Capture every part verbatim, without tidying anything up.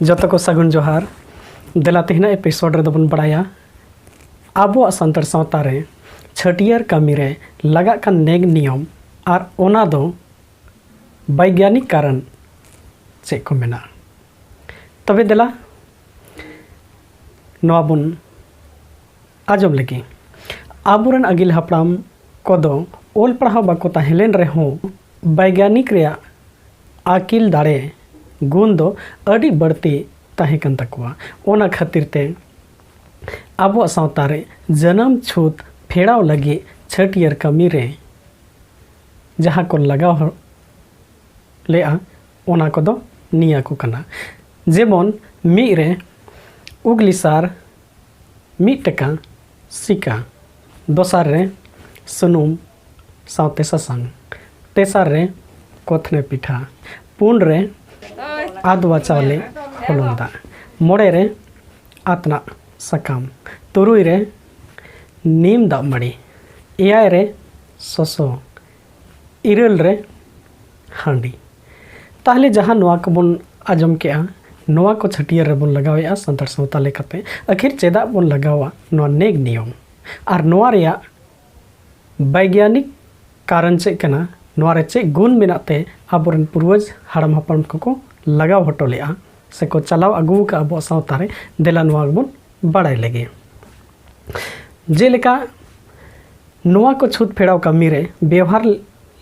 ᱡᱚᱛᱚ ᱠᱚ ᱥᱟᱹᱜᱩᱱ ᱡᱚᱦᱟᱨ᱾ ᱫᱮᱞᱟ ᱛᱮᱦᱮᱧᱟᱜ ᱮᱯᱤᱥᱳᱰ ᱨᱮᱫᱚ ᱵᱚᱱ ᱵᱟᱲᱟᱭᱟ ᱟᱵᱚᱣᱟᱜ ᱥᱟᱱᱛᱟᱲ ᱥᱟᱶᱛᱟ ᱨᱮ ᱪᱷᱟᱹᱴᱭᱟᱹᱨ ᱠᱟᱹᱢᱤ ᱨᱮ ᱞᱟᱜᱟᱜ ᱠᱟᱱ ᱱᱮᱠ ᱱᱤᱭᱚᱢ, ᱟᱨ ᱚᱱᱟ ᱫᱚ ᱵᱳᱭᱜᱟᱱᱤᱠ ᱠᱟᱨᱚᱱ ᱪᱮᱫ ᱠᱚ ᱢᱮᱱᱟᱜᱼᱟ᱾ ᱛᱚᱵᱮ ᱫᱮᱞᱟ ᱱᱚᱣᱟ ᱵᱚᱱ ᱟᱸᱡᱚᱢ ᱞᱮᱜᱮ᱾ ᱟᱵᱚᱨᱮᱱ ᱟᱹᱜᱤᱞ ᱦᱟᱯᱲᱟᱢ ᱠᱚᱫᱚ ᱚᱞ ᱯᱟᱲᱦᱟᱣ ᱵᱟᱠᱚ ᱛᱟᱦᱮᱸ ᱞᱮᱱ ᱨᱮᱦᱚᱸ ᱵᱳᱭᱜᱟᱱᱤᱠ ᱨᱮᱭᱟᱜ ᱟᱹᱠᱤᱞ ᱫᱟᱲᱮ ᱜᱩᱱ ᱫᱚ ᱟᱹᱰᱤ ᱵᱟᱹᱲᱛᱤ ᱛᱟᱦᱮᱸ ᱠᱟᱱ ᱛᱟᱠᱚᱣᱟ᱾ ᱚᱱᱟ ᱠᱷᱟᱹᱛᱤᱨ ᱛᱮ ᱟᱵᱚᱣᱟᱜ ᱥᱟᱶᱛᱟ ᱨᱮ ᱡᱟᱱᱟᱢ ᱪᱷᱩᱛ ᱯᱷᱮᱲᱟᱣ ᱞᱟᱹᱜᱤᱫ ᱪᱷᱟᱹᱴᱭᱟᱹᱨ ᱠᱟᱹᱢᱤ ᱨᱮ ᱡᱟᱦᱟᱸ ᱠᱚ ᱞᱟᱜᱟᱣ ᱞᱮᱜᱼᱟ, ᱚᱱᱟ ᱠᱚᱫᱚ ᱱᱤᱭᱟᱹ ᱠᱚ ᱠᱟᱱᱟ᱾ ᱡᱮᱢᱚᱱ ᱢᱤᱫ ᱨᱮ ᱩᱜᱽᱞᱤ ᱥᱟᱨ ᱢᱤᱫ ᱴᱟᱠᱟ ᱥᱤᱠᱟ, ᱫᱚᱥᱟᱨ ᱨᱮ ᱥᱩᱱᱩᱢ ᱥᱟᱶᱛᱮ ᱥᱟᱥᱟᱝ, ᱛᱮᱥᱟᱨ ᱨᱮ ᱠᱚᱛᱷᱱᱮ ᱯᱤᱴᱷᱟ, ᱯᱩᱱ ᱨᱮ ᱟᱫᱣᱟ ᱪᱟᱣᱞᱮ ᱦᱚᱞᱚᱝ ᱫᱟᱜ, ᱢᱚᱬᱮ ᱨᱮ ᱟᱛᱱᱟᱜ ᱥᱟᱠᱟᱢ, ᱛᱩᱨᱩᱭ ᱨᱮ ᱱᱤᱢ ᱫᱟᱜ ᱢᱟᱹᱲᱤ, ᱮᱭᱟᱭ ᱨᱮ ᱥᱚᱥᱚ, ᱤᱨᱟᱹᱞ ᱨᱮ ᱦᱟᱺᱰᱤ᱾ ᱛᱟᱦᱞᱮ ᱡᱟᱦᱟᱸ ᱱᱚᱣᱟ ᱠᱚᱵᱚᱱ ᱟᱸᱡᱚᱢ ᱠᱮᱜᱼᱟ, ᱱᱚᱣᱟ ᱠᱚ ᱪᱷᱟᱹᱴᱭᱟᱹᱨ ᱨᱮᱵᱚᱱ ᱞᱟᱜᱟᱣᱮᱜᱼᱟ ᱥᱟᱱᱛᱟᱲ ᱥᱟᱶᱛᱟ ᱞᱮᱠᱟᱛᱮ᱾ ᱟᱹᱠᱷᱤᱨ ᱪᱮᱫᱟᱜ ᱵᱚᱱ ᱞᱟᱜᱟᱣᱟ ᱱᱚᱣᱟ ᱱᱮᱠ ᱱᱤᱭᱚᱢ? ᱟᱨ ᱱᱚᱣᱟ ᱨᱮᱭᱟᱜ ᱵᱳᱭᱜᱟᱱᱤᱠ ᱠᱟᱨᱚᱱ ᱪᱮᱫ ᱠᱟᱱᱟ? ᱱᱚᱣᱟ ᱨᱮ ᱪᱮᱫ ᱜᱩᱱ ᱢᱮᱱᱟᱜ ᱛᱮ ᱟᱵᱚᱨᱮᱱ ᱯᱩᱨᱵᱚᱡᱽ ᱦᱟᱲᱟᱢ ᱦᱟᱯᱲᱟᱢ ᱠᱚᱠᱚ ᱞᱟᱜᱟᱣ ᱦᱚᱴᱚ ᱞᱮᱜᱼᱟ ᱥᱮᱠᱚ ᱪᱟᱞᱟᱣ ᱟᱹᱜᱩ ᱟᱠᱟᱫ ᱟᱵᱚᱣᱟᱜ ᱥᱟᱶᱛᱟ ᱨᱮ? ᱫᱮᱞᱟ ᱱᱚᱣᱟ ᱜᱮᱵᱚᱱ ᱵᱟᱲᱟᱭ ᱞᱮᱜᱮ᱾ ᱡᱮᱞᱮᱠᱟ ᱱᱚᱣᱟ ᱠᱚ ᱪᱷᱩᱛ ᱯᱷᱮᱲᱟᱣ ᱠᱟᱹᱢᱤ ᱨᱮ ᱵᱮᱣᱦᱟᱨ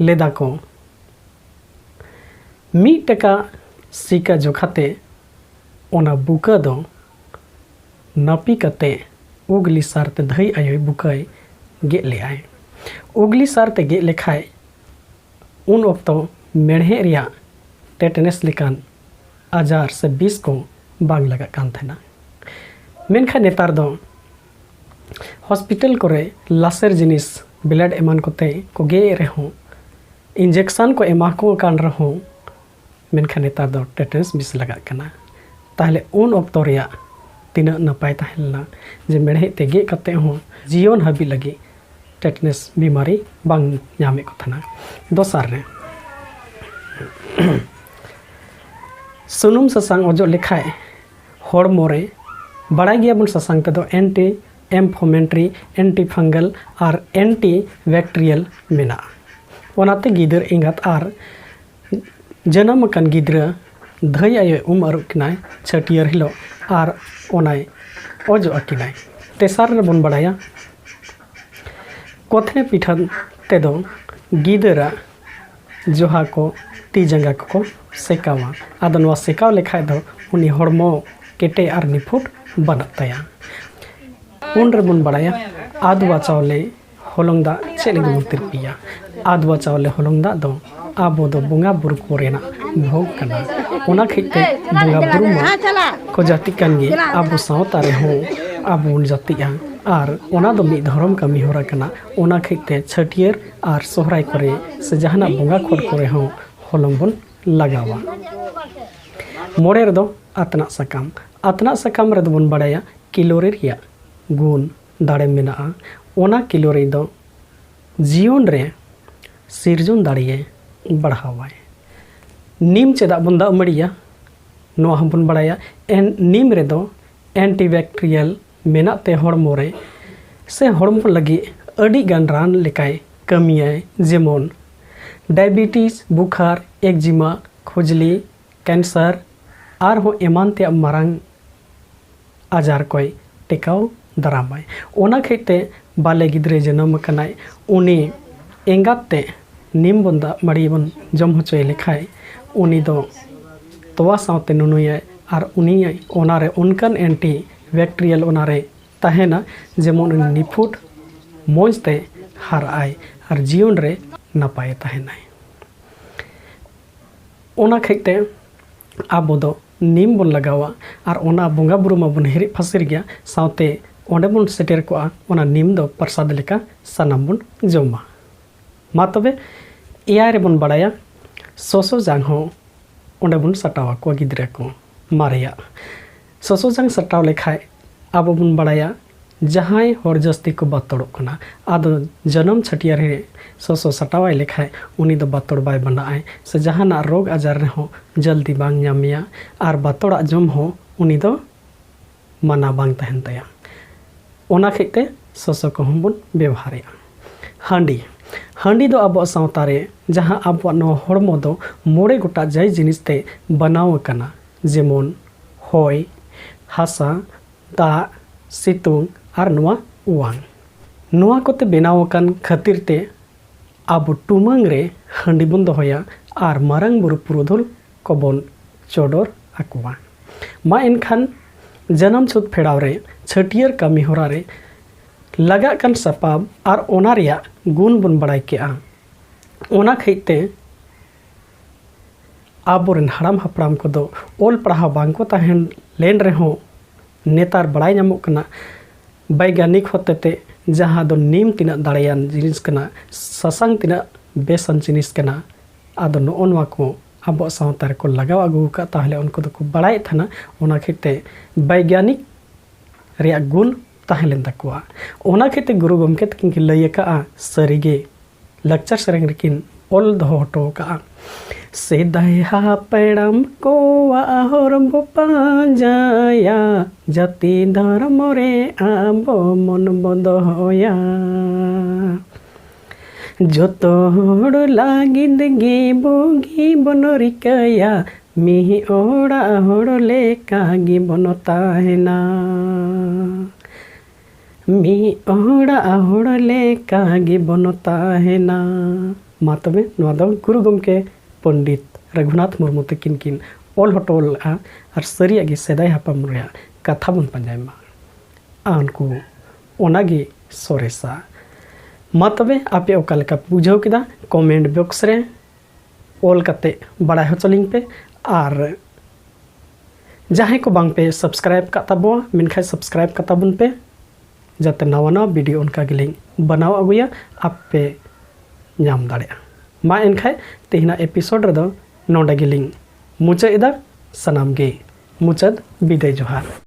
ᱞᱮᱫᱟ ᱠᱚ ᱢᱤᱫ ᱴᱟᱠᱟ ᱥᱤᱠᱟ ᱡᱚᱠᱷᱟᱛᱮ ᱚᱱᱟ ᱵᱩᱠᱟᱹ ᱫᱚ ᱱᱟᱹᱯᱤ ᱠᱟᱛᱮ ᱩᱜᱽᱞᱤ ᱥᱟᱨ ᱛᱮ ᱫᱷᱟᱹᱭ ᱟᱭᱳᱭ ᱵᱩᱠᱟᱹᱭ ᱜᱮᱫ ᱞᱮᱜᱼᱟᱭ᱾ ᱩᱜᱽᱞᱤ ᱥᱟᱨ ᱛᱮ ᱜᱮᱫ ᱞᱮᱠᱷᱟᱡ ᱩᱱ ᱚᱠᱛᱚ ᱢᱮᱬᱦᱮᱫ ᱨᱮᱭᱟᱜ ᱴᱮᱴᱮᱱᱮᱥ ᱞᱮᱠᱟᱱ ᱟᱡᱟᱨ ᱥᱮ ᱵᱤᱥ ᱠᱚ ᱵᱟᱝ ᱞᱟᱜᱟᱜ ᱠᱟᱱ ᱛᱟᱦᱮᱱᱟ᱾ ᱢᱮᱱᱠᱷᱟᱱ ᱱᱮᱛᱟᱨ ᱫᱚ ᱦᱚᱥᱯᱤᱴᱟᱞ ᱠᱚᱨᱮ ᱞᱟᱥᱮᱨ ᱡᱤᱱᱤᱥ, ᱵᱞᱮᱰ ᱮᱢᱟᱱ ᱠᱚᱛᱮ ᱠᱚ ᱜᱮᱫ ᱮᱫ ᱨᱮᱦᱚᱸ, ᱤᱧᱡᱮᱠᱥᱟᱱ ᱠᱚ ᱮᱢᱟ ᱠᱚ ᱠᱟᱱ ᱨᱮᱦᱚᱸ, ᱢᱮᱱᱠᱷᱟᱱ ᱱᱮᱛᱟᱨ ᱫᱚ ᱴᱮᱴᱮᱱᱥ ᱵᱤᱥ ᱞᱟᱜᱟᱜ ᱠᱟᱱᱟ᱾ ᱛᱟᱦᱞᱮ ᱩᱱ ᱚᱠᱛᱚ ᱨᱮᱭᱟᱜ ᱛᱤᱱᱟᱹᱜ ᱱᱟᱯᱟᱭ ᱛᱟᱦᱮᱸ ᱞᱮᱱᱟ ᱡᱮ ᱢᱮᱬᱦᱮᱫ ᱛᱮ ᱜᱮᱫ ᱠᱟᱛᱮ ᱦᱚᱸ ᱡᱤᱭᱚᱱ ᱦᱟᱹᱵᱤᱡ ᱞᱟᱹᱜᱤᱫ ᱴᱮᱴᱮᱱᱥ ᱵᱤᱢᱟᱨᱤ ᱵᱟᱝ ᱧᱟᱢᱮᱫ ᱠᱚ ᱛᱟᱦᱮᱱᱟ᱾ ᱫᱚᱥᱟᱨ ᱨᱮ ᱥᱩᱱᱩᱢ ᱥᱟᱥᱟᱝ ᱚᱡᱚᱜ ᱞᱮᱠᱷᱟᱡ ᱦᱚᱲᱢᱚ ᱨᱮ, ᱵᱟᱲᱟᱭ ᱜᱮᱭᱟᱵᱚᱱ ᱥᱟᱥᱟᱝ ᱛᱮᱫᱚ anti inflammatory, anti fungal ᱟᱨ anti bacterial ᱢᱮᱱᱟᱜᱼᱟ᱾ ᱚᱱᱟᱛᱮ ᱜᱤᱫᱟᱹᱨ ᱮᱸᱜᱟᱛ ᱟᱨ ᱡᱟᱱᱟᱢ ᱟᱠᱟᱱ ᱜᱤᱫᱽᱨᱟᱹ ᱫᱷᱟᱹᱭ ᱟᱭᱳᱭ ᱩᱢ ᱟᱹᱨᱩᱵ ᱠᱤᱱᱟᱭ ᱪᱷᱟᱹᱴᱭᱟᱹᱨ ᱦᱤᱞᱳᱜ ᱟᱨ ᱚᱱᱟᱭ ᱚᱡᱚᱜ ᱟᱹᱠᱤᱱᱟᱭ᱾ ᱛᱮᱥᱟᱨ ᱨᱮᱵᱚᱱ ᱵᱟᱲᱟᱭᱟ ᱠᱚᱛᱷᱱᱮ ᱯᱤᱴᱷᱟᱹ ᱛᱮᱫᱚ ᱜᱤᱫᱟᱹᱨᱟᱜ ᱡᱚᱦᱟ ᱠᱚ, ᱛᱤ ᱡᱟᱸᱜᱟ ᱠᱚᱠᱚ ᱥᱮᱠᱟᱣᱟ᱾ ᱟᱫᱚ ᱱᱚᱣᱟ ᱥᱮᱠᱟᱣ ᱞᱮᱠᱷᱟᱡ ᱫᱚ ᱩᱱᱤ ᱦᱚᱲᱢᱚ ᱠᱮᱴᱮᱡ ᱟᱨ ᱱᱤᱯᱷᱩᱴ ᱵᱟᱱᱟᱜ ᱛᱟᱭᱟ᱾ ᱯᱩᱱ ᱨᱮᱵᱚᱱ ᱵᱟᱲᱟᱭᱟ ᱟᱫᱽᱣᱟ ᱪᱟᱣᱞᱮ ᱦᱚᱞᱚᱝ ᱫᱟᱜ ᱪᱮᱫ ᱞᱟᱹᱜᱤᱫ ᱵᱚᱱ ᱛᱤᱨᱯᱤᱭᱟ? ᱟᱫᱽᱣᱟ ᱪᱟᱣᱞᱮ ᱦᱚᱞᱚᱝ ᱫᱟᱜ ᱫᱚ ᱟᱵᱚ ᱫᱚ ᱵᱚᱸᱜᱟ ᱵᱩᱨᱩ ᱠᱚᱨᱮᱱᱟᱜ ᱵᱷᱳᱜᱽ ᱠᱟᱱᱟ᱾ ᱚᱱᱟ ᱠᱷᱟᱹᱛᱤᱨ ᱛᱮ ᱵᱚᱸᱜᱟ ᱵᱩᱨᱩ ᱢᱟ ᱠᱚ ᱡᱟᱹᱛᱤ ᱠᱟᱱ ᱜᱮ, ᱟᱵᱚ ᱥᱟᱶᱛᱟ ᱨᱮᱦᱚᱸ ᱟᱵᱚ ᱵᱚᱱ ᱡᱟᱹᱛᱤᱜᱼᱟ᱾ ᱟᱨ ᱚᱱᱟ ᱫᱚ ᱢᱤᱫ ᱫᱷᱚᱨᱚᱢ ᱠᱟᱹᱢᱤ ᱦᱚᱨᱟ ᱠᱟᱱᱟ᱾ ᱚᱱᱟ ᱠᱷᱟᱹᱛᱤᱨ ᱛᱮ ᱪᱷᱟᱹᱴᱭᱟᱹᱨ ᱟᱨ ᱥᱚᱦᱨᱟᱭ ᱠᱚᱨᱮ ᱥᱮ ᱡᱟᱦᱟᱱᱟᱜ ᱵᱚᱸᱜᱟ ᱠᱷᱚᱸᱰ ᱠᱚᱨᱮ ᱦᱚᱸ ᱦᱚᱞᱚᱝ ᱵᱚᱱ ᱞᱟᱜᱟᱣᱟ᱾ ᱢᱚᱬᱮ ᱨᱮᱫᱚ ᱟᱛᱱᱟᱜ ᱥᱟᱠᱟᱢ᱾ ᱟᱛᱱᱟᱜ ᱥᱟᱠᱟᱢ ᱨᱮᱫᱚ ᱵᱚᱱ ᱵᱟᱲᱟᱭᱟ ᱠᱮᱞᱳᱨᱤ ᱨᱮᱭᱟᱜ ᱜᱩᱱ ᱫᱟᱲᱮ ᱢᱮᱱᱟᱜᱼᱟ᱾ ᱚᱱᱟ ᱠᱮᱞᱳᱨᱤ ᱫᱚ ᱡᱤᱭᱚᱱ ᱨᱮ ᱥᱤᱨᱡᱚᱱ ᱫᱟᱲᱮᱭᱮ ᱵᱟᱲᱦᱟᱣᱟᱭ᱾ ᱱᱤᱢ ᱪᱮᱫᱟᱜ ᱵᱚᱱ ᱫᱟᱜ ᱢᱟᱹᱲᱤᱭᱟ? ᱱᱚᱣᱟ ᱦᱚᱸᱵᱚᱱ ᱵᱟᱲᱟᱭᱟ᱾ ᱮᱱ-, ᱱᱤᱢ ᱨᱮᱫᱚ antibacterial ᱢᱮᱱᱟᱜ ᱛᱮ ᱦᱚᱲᱢᱚ ᱨᱮ ᱥᱮ ᱦᱚᱲᱢᱚ ᱞᱟᱹᱜᱤᱫ ᱟᱹᱰᱤ ᱜᱟᱱ ᱨᱟᱱ ᱞᱮᱠᱟᱭ ᱠᱟᱹᱢᱤᱭᱟᱭ, ᱡᱮᱢᱚᱱ diabetes, ᱵᱩᱠᱷᱟᱨ, eczema, ᱠᱷᱩᱡᱽᱞᱤ, cancer, ᱟᱨᱦᱚᱸ ᱮᱢᱟᱱ ᱛᱮᱭᱟᱜ ᱢᱟᱨᱟᱝ ᱟᱡᱟᱨ ᱠᱚᱭ ᱴᱮᱠᱟᱣ ᱫᱟᱨᱟᱢᱟᱭ᱾ ᱚᱱᱟ ᱠᱷᱟᱹᱛᱤᱨ ᱛᱮ ᱵᱟᱞᱮ ᱜᱤᱫᱽᱨᱟᱹ ᱡᱟᱱᱟᱢ ᱟᱠᱟᱱᱟᱭ, ᱩᱱᱤ ᱮᱸᱜᱟᱛ ᱛᱮ ᱱᱤᱢ ᱵᱚᱱ ᱫᱟᱜ ᱢᱟᱹᱲᱤ ᱵᱚᱱ ᱡᱚᱢ ᱦᱚᱪᱚᱭ ᱞᱮᱠᱷᱟᱡ, ᱩᱱᱤ ᱫᱚ ᱛᱚᱣᱟ ᱥᱟᱶᱛᱮ ᱱᱩᱱᱩᱭᱟᱭ ᱟᱨ ᱩᱱᱤᱭᱟᱜ ᱚᱱᱟᱨᱮ ᱚᱱᱠᱟᱱ antibacterial ᱚᱱᱟᱨᱮ ᱛᱟᱦᱮᱱᱟ, ᱡᱮᱢᱚᱱ ᱩᱱᱤ ᱱᱤᱯᱷᱩᱴ ᱢᱚᱡᱽ ᱛᱮ ᱦᱟᱨᱟᱜ ᱟᱭ ᱟᱨ ᱡᱤᱭᱚᱱ ᱨᱮ ᱱᱟᱯᱟᱭᱮ ᱛᱟᱦᱮᱱᱟᱭ᱾ ᱚᱱᱟ ᱠᱷᱟᱹᱛᱤᱨ ᱛᱮ ᱟᱵᱚ ᱫᱚ ᱱᱤᱢ ᱵᱚᱱ ᱞᱟᱜᱟᱣᱟ ᱟᱨ ᱚᱱᱟ ᱵᱚᱸᱜᱟ ᱵᱩᱨᱩ ᱢᱟᱵᱚᱱ ᱦᱤᱨᱤᱡ ᱯᱟᱹᱥᱤᱨ ᱜᱮᱭᱟ, ᱥᱟᱶᱛᱮ ᱚᱸᱰᱮ ᱵᱚᱱ ᱥᱮᱴᱮᱨ ᱠᱚᱜᱼᱟ, ᱚᱱᱟ ᱱᱤᱢ ᱫᱚ ᱯᱨᱚᱥᱟᱫ ᱞᱮᱠᱟ ᱥᱟᱱᱟᱢ ᱵᱚᱱ ᱡᱚᱢᱟ᱾ ᱢᱟ ᱛᱚᱵᱮ ᱮᱭᱟᱭ ᱨᱮᱵᱚᱱ ᱵᱟᱲᱟᱭᱟ ᱥᱚᱥᱚ ᱡᱟᱝ ᱦᱚᱸ ᱚᱸᱰᱮ ᱵᱚᱱ ᱥᱟᱴᱟᱣ ᱟᱠᱚᱣᱟ ᱜᱤᱫᱽᱨᱟᱹ ᱠᱚ ᱢᱟᱨᱮᱭᱟᱜ᱾ ᱥᱚᱥᱚ ᱡᱟᱝ ᱥᱟᱴᱟᱣ ᱞᱮᱠᱷᱟᱡ ᱟᱵᱚ ᱵᱚᱱ ᱵᱟᱲᱟᱭᱟ ᱡᱟᱦᱟᱸᱭ ᱦᱚᱲ ᱡᱟᱹᱥᱛᱤ ᱠᱚ ᱵᱟᱛᱚᱲᱚᱜ ᱠᱟᱱᱟ, ᱟᱫᱚ ᱡᱟᱱᱟᱢ ᱪᱷᱟᱹᱴᱭᱟᱹᱨ ᱨᱮ ᱥᱚᱥᱚ ᱥᱟᱴᱟᱣᱟᱭ ᱞᱮᱠᱷᱟᱡ ᱩᱱᱤ ᱫᱚ ᱵᱟᱛᱚᱲ ᱵᱟᱭ ᱵᱟᱱᱟᱜᱼᱟᱭ, ᱥᱮ ᱡᱟᱦᱟᱱᱟᱜ ᱨᱳᱜᱽ ᱟᱡᱟᱨ ᱨᱮᱦᱚᱸ ᱡᱚᱞᱫᱤ ᱵᱟᱝ ᱧᱟᱢᱮᱭᱟ᱾ ᱟᱨ ᱵᱟᱛᱚᱲᱟᱜ ᱡᱚᱢ ᱦᱚᱸ ᱩᱱᱤ ᱫᱚ ᱢᱟᱱᱟ ᱵᱟᱝ ᱛᱟᱦᱮᱱ ᱛᱟᱭᱟ᱾ ᱚᱱᱟ ᱠᱷᱟᱹᱛᱤᱨ ᱛᱮ ᱥᱚᱥᱚ ᱠᱚᱦᱚᱸ ᱵᱚᱱ ᱵᱮᱵᱚᱦᱟᱨᱮᱜᱼᱟ᱾ ᱦᱟᱺᱰᱤ, ᱦᱟᱺᱰᱤ ᱫᱚ ᱟᱵᱚᱣᱟᱜ ᱥᱟᱶᱛᱟ ᱨᱮ ᱡᱟᱦᱟᱸ ᱟᱵᱚᱣᱟᱜ ᱱᱚᱣᱟ ᱦᱚᱲᱢᱚ ᱫᱚ ᱢᱚᱬᱮ ᱜᱚᱴᱟᱝ ᱡᱟᱭ ᱡᱤᱱᱤᱥ ᱛᱮ ᱵᱮᱱᱟᱣ ᱟᱠᱟᱱᱟ, ᱡᱮᱢᱚᱱ ᱦᱚᱭ, ᱦᱟᱥᱟ, ᱫᱟᱜ, ᱥᱤᱛᱩᱝ ᱟᱨ ᱱᱚᱣᱟ ᱚᱣᱟᱝ᱾ ᱱᱚᱣᱟ ᱠᱚᱛᱮ ᱵᱮᱱᱟᱣ ᱟᱠᱟᱱ ᱠᱷᱟᱹᱛᱤᱨ ᱛᱮ ᱟᱵᱚ ᱴᱩᱢᱟᱹᱝ ᱨᱮ ᱦᱟᱺᱰᱤ ᱵᱚᱱ ᱫᱚᱦᱚᱭᱟ ᱟᱨ ᱢᱟᱨᱟᱝ ᱵᱩᱨᱩ ᱯᱩᱨᱩᱫᱷᱩᱞ ᱠᱚᱵᱚᱱ ᱪᱚᱰᱚᱨ ᱟᱠᱚᱣᱟ᱾ ᱢᱟ ᱮᱱᱠᱷᱟᱱ ᱡᱟᱱᱟᱢ ᱪᱷᱩᱛ ᱯᱷᱮᱲᱟᱣ ᱨᱮ ᱪᱷᱟᱹᱴᱭᱟᱹᱨ ᱠᱟᱹᱢᱤ ᱦᱚᱨᱟ ᱨᱮ ᱞᱟᱜᱟᱜ ᱠᱟᱱ ᱥᱟᱯᱟᱵ ᱟᱨ ᱚᱱᱟ ᱨᱮᱭᱟᱜ ᱜᱩᱱ ᱵᱚᱱ ᱵᱟᱲᱟᱭ ᱠᱮᱜᱼᱟ᱾ ᱚᱱᱟ ᱠᱷᱟᱹᱛᱤᱨ ᱛᱮ ᱟᱵᱚᱨᱮᱱ ᱦᱟᱲᱟᱢ ᱦᱟᱯᱲᱟᱢ ᱠᱚᱫᱚ ᱚᱞ ᱯᱟᱲᱦᱟᱣ ᱵᱟᱝ ᱠᱚ ᱛᱟᱦᱮᱸ ᱞᱮᱱ ᱨᱮᱦᱚᱸ, ᱱᱮᱛᱟᱨ ᱵᱟᱲᱟᱭ ᱧᱟᱢᱚᱜ ᱠᱟᱱᱟ ᱵᱳᱭᱜᱟᱱᱤᱠ ᱦᱚᱛᱮᱛᱮ ᱡᱟᱦᱟᱸ ᱫᱚ ᱱᱤᱢ ᱛᱤᱱᱟᱹᱜ ᱫᱟᱲᱮᱭᱟᱱ ᱡᱤᱱᱤᱥ ᱠᱟᱱᱟ, ᱥᱟᱥᱟᱝ ᱛᱤᱱᱟᱹᱜ ᱵᱮᱥᱟᱱ ᱡᱤᱱᱤᱥ ᱠᱟᱱᱟ, ᱟᱫᱚ ᱱᱚᱜᱼᱚ ᱱᱚᱣᱟ ᱠᱚ ᱟᱵᱚᱣᱟᱜ ᱥᱟᱶᱛᱟ ᱨᱮᱠᱚ ᱞᱟᱜᱟᱣ ᱟᱹᱜᱩ ᱟᱠᱟᱫ, ᱛᱟᱦᱚᱞᱮ ᱩᱱᱠᱩ ᱫᱚᱠᱚ ᱵᱟᱲᱟᱭᱮᱫ ᱛᱟᱦᱮᱱᱟ᱾ ᱚᱱᱟ ᱠᱷᱟᱹᱛᱤᱨ ᱛᱮ ᱵᱳᱭᱜᱟᱱᱤᱠ ᱨᱮᱭᱟᱜ ᱜᱩᱱ ᱛᱟᱦᱮᱸ ᱞᱮᱱ ᱛᱟᱠᱚᱣᱟ᱾ ᱚᱱᱟ ᱠᱷᱟᱹᱛᱤᱨ ᱛᱮ ᱜᱩᱨᱩ ᱜᱚᱢᱠᱮ ᱛᱟᱹᱠᱤᱱ ᱠᱤᱱ ᱞᱟᱹᱭ ᱟᱠᱟᱫᱼᱟ, ᱥᱟᱹᱨᱤᱜᱮ ᱞᱟᱠᱪᱟᱨ ᱥᱮᱨᱮᱧ ᱨᱮᱠᱤᱱ ᱚᱞ ᱫᱚᱦᱚ ᱦᱚᱴᱚ ᱟᱠᱟᱫᱼᱟ᱾ ᱥᱮᱫᱟᱭ ᱦᱟᱯᱲᱟᱢ ᱠᱚᱣᱟᱜ ᱦᱚᱨ ᱵᱚ ᱯᱟᱸᱡᱟᱭᱟ, ᱡᱟᱹᱛᱤ ᱫᱷᱚᱨᱢᱚ ᱨᱮ ᱟᱵᱚ ᱢᱚᱱ ᱵᱚ ᱫᱚᱦᱚᱭᱟ᱾ ᱡᱚᱛᱚ ᱦᱚᱲ ᱞᱟᱹᱜᱤᱫ ᱜᱮ ᱵᱩᱜᱤ ᱵᱚᱱ ᱨᱤᱠᱟᱹᱭᱟ, ᱢᱤᱫ ᱚᱲᱟᱜ ᱦᱚᱲ ᱞᱮᱠᱟ ᱜᱮᱵᱚᱱ ᱛᱟᱦᱮᱱᱟ᱾ ᱢᱤᱫ ᱚᱲᱟᱜ ᱦᱚᱲ ᱞᱮᱠᱟ ᱜᱮᱵᱚᱱ ᱛᱟᱦᱮᱱᱟ᱾ ᱢᱟ ᱛᱚᱵᱮ, ᱱᱚᱣᱟ ᱫᱚ ᱜᱩᱨᱩ ᱜᱚᱢᱠᱮ ᱯᱚᱱᱰᱤᱛ ᱨᱟᱹᱜᱷᱩᱱᱟᱛᱷ ᱢᱩᱨᱢᱩ ᱛᱟᱹᱠᱤᱱ ᱠᱤᱱ ᱚᱞ ᱦᱚᱴᱚ ᱞᱮᱫᱼᱟ᱾ ᱟᱨ ᱥᱟᱹᱨᱤᱭᱟᱜ ᱜᱮ ᱥᱮᱫᱟᱭ ᱦᱟᱯᱲᱟᱢ ᱨᱮᱭᱟᱜ ᱠᱟᱛᱷᱟ ᱵᱚᱱ ᱯᱟᱸᱡᱟᱭ ᱢᱟ᱾ ᱟᱨ ᱩᱱᱠᱩ ᱚᱱᱟᱜᱮ ᱥᱚᱨᱮᱥᱟ᱾ ᱢᱟ ᱛᱚᱵᱮ, ᱟᱯᱮ ᱚᱠᱟ ᱞᱮᱠᱟ ᱯᱮ ᱵᱩᱡᱷᱟᱹᱣ ᱠᱮᱫᱟ, ᱠᱚᱢᱮᱱᱴ ᱵᱚᱠᱥ ᱨᱮ ᱚᱞ ᱠᱟᱛᱮ ᱵᱟᱲᱟᱭ ᱦᱚᱪᱚ ᱞᱤᱧ ᱯᱮ᱾ ᱟᱨ ᱡᱟᱦᱟᱸᱭ ᱠᱚ ᱵᱟᱝ ᱯᱮ ᱥᱟᱵᱥᱠᱨᱟᱭᱤᱵ ᱠᱟᱜ ᱛᱟᱵᱚᱣᱟ, ᱢᱮᱱᱠᱷᱟᱱ ᱥᱟᱵᱥᱠᱨᱟᱭᱤᱵ ᱠᱟᱛᱟ ᱵᱚᱱ ᱯᱮ, ᱡᱟᱛᱮ ᱱᱟᱣᱟ ᱱᱟᱣᱟ ᱵᱷᱤᱰᱤᱭᱳ ᱚᱱᱠᱟ ᱜᱮᱞᱤᱧ ᱵᱮᱱᱟᱣ ᱟᱹᱜᱩᱭᱟ, ᱟᱯᱮ ᱧᱟᱢ ᱫᱟᱲᱮᱭᱟᱜᱼᱟ᱾ ᱢᱟ ᱮᱱᱠᱷᱟᱱ ᱛᱮᱦᱮᱧᱟᱜ ᱮᱯᱤᱥᱳᱰ ᱨᱮᱫᱚ ᱱᱚᱰᱮ ᱜᱮᱞᱤᱧ ᱢᱩᱪᱟᱹᱫ ᱮᱫᱟ᱾ ᱥᱟᱱᱟᱢ ᱜᱮ ᱢᱩᱪᱟᱹᱫ ᱵᱤᱫᱟᱹᱭ ᱡᱚᱦᱟᱨ᱾